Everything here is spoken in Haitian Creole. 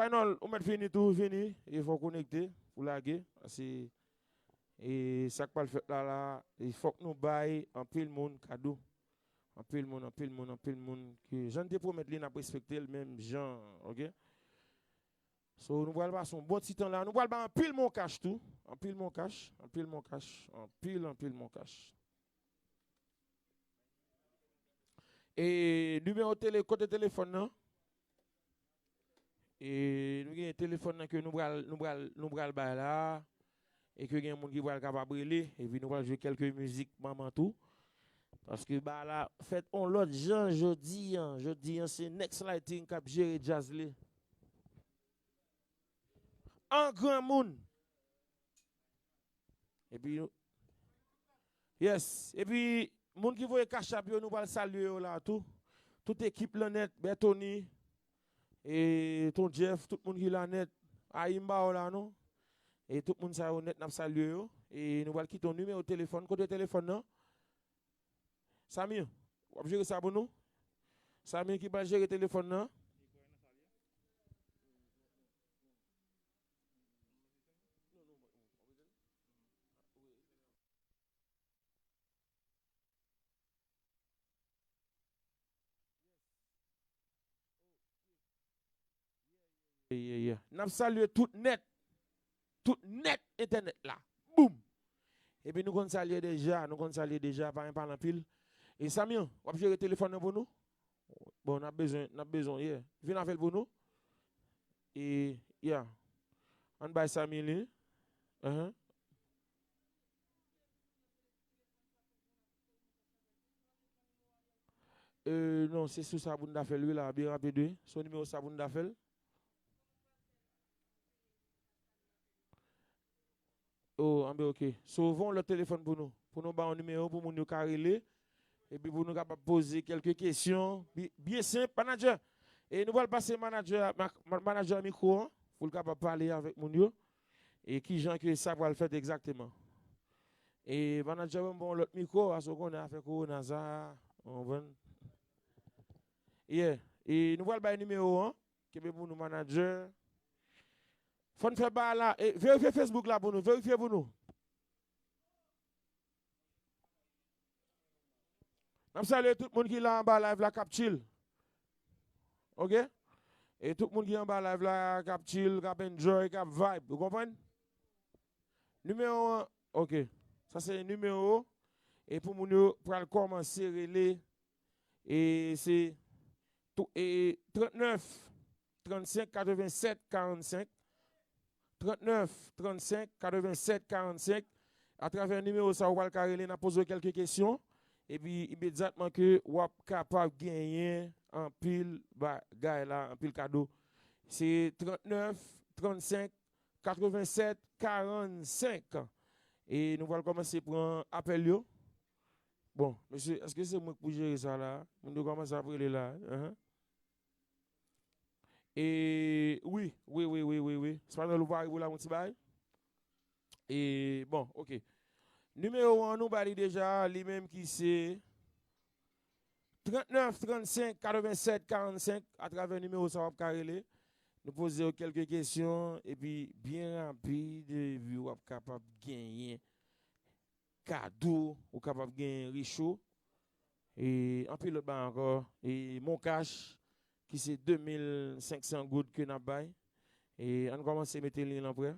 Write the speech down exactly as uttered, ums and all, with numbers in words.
Arnold, ou mèt vini tou, vini. E fò w konekte pou lage. Paske e sa k pral fèt la, la, e fòk nou bay anpil moun kado. Anpil moun, anpil moun, anpil moun. Ke jan n te pwomèt li, n ap respekte l menm jan, oke? So, nou pral pase yon bon ti tan la. Nou pral bay anpil mon kach tou. Anpil mon kach, anpil mon kach, anpil, anpil mon kach. E nimewo tele, kote telefòn nan? E nou gen telefòn nan ke nou pral, nou pral, nou pral bay la. E ke gen moun ki pral kapab rele. Epi nou pral jwe kèlke mizik manman tou. Paske ba la fèt on lòt jan jodi an. Jodi an, se Next Lighting k ap jere djaz li. An granmoun. Epi, yes. Epi, moun ki voye kachap yo, nou pral salye yo la tou. Tout ekip lan nèt, Bertony, e Ton Jeff, tout moun ki la nèt. Ayi m ba yo la, non. E tout moun sa yo nèt, n ap salye yo. E nou pral kite yon nimewo telefòn. Kote telefòn nan? Samir, w ap jere sa pou nou? Samir ki pral jere telefòn nan. Yeah, yeah, yeah. N ap salye tout nèt. Tout nèt entènèt la. Boum! Epi nou konn salye deja, nou konn salye deja, pa gen pale anpil. E Samir, w ap jere telefòn nan pou nou? Bon, n ap bezwen, n ap bezwen, yeah. Vin avè l pou nou. E, yeah. Ann bay Samir li. Uh-huh. Euh, non, se sou sa pou n ta fè l, wi, la, byen rapid, wi. Se nimewo sa pou n ta fè l. Oh, anben, oke. So, voye yon lòt telefòn pou nou. Pou nou ba yon nimewo pou moun yo ka rele. Epi pou nou kapab poze kèlke kesyon. Bi-, byen senp, manadjè. E nou pral pase manadjè a, ma-, ma-, manadjè a mikwo an, pou l kapab pale avèk moun yo. E kijan ke sa pral fèt egzakteman. E manadjè, ban m yon lòt mikwo, paske w konnen afè kowona sa, w konprann? Yeah. E nou pral bay nimewo an. Kenbe pou nou, manadjè. Fò n fè bagay la. E, verifye Facebook la pou nou. Verifye pou nou. N ap salye tout moun ki la anba live la k ap chill. Oke? E tout moun ki anba live la k ap chill, k ap enjoy, k ap vibe. Ou konprann? Nimewo an, oke. Sa se nimewo. E pou moun yo pral kòmanse rele. E se tou-, e trannèf, trannsenk, katrevensèt, karannsenk. Trannèf, trannsenk, katrevensèt, karannsenk. Atravè nimewo sa, ou pral ka rele, n ap poze w kèlke kesyon. Epi, imedyatman ke w ap kapab genyen anpil bagay la, anpil kado. Se trannèf, trannsenk, katrevensèt, karannsenk. E nou pral kòmanse pran apèl yo. Bon, mesye, èske se mwen k pou jere sa la? Moun yo kòmanse ap rele la. Ahan. E wi, wi, wi, wi, wi, wi. Espanyòl, ou pare pou la yon ti bagay? E bon, oke. Nimewo an, nou ba li deja, li menm ki se trannèf, trannsenk, katrevensèt, karannsenk. Atravè nimewo sa, w ap ka rele. Nou poze w kèlke kesyon, epi byen rapid, epi w ap kapab genyen kado, ou kapab genyen recho, e anpil lòt bagay ankò, e mon kach, ki se de mil senk san goud ke n ap bay. E ann kòmanse mete li lan prè.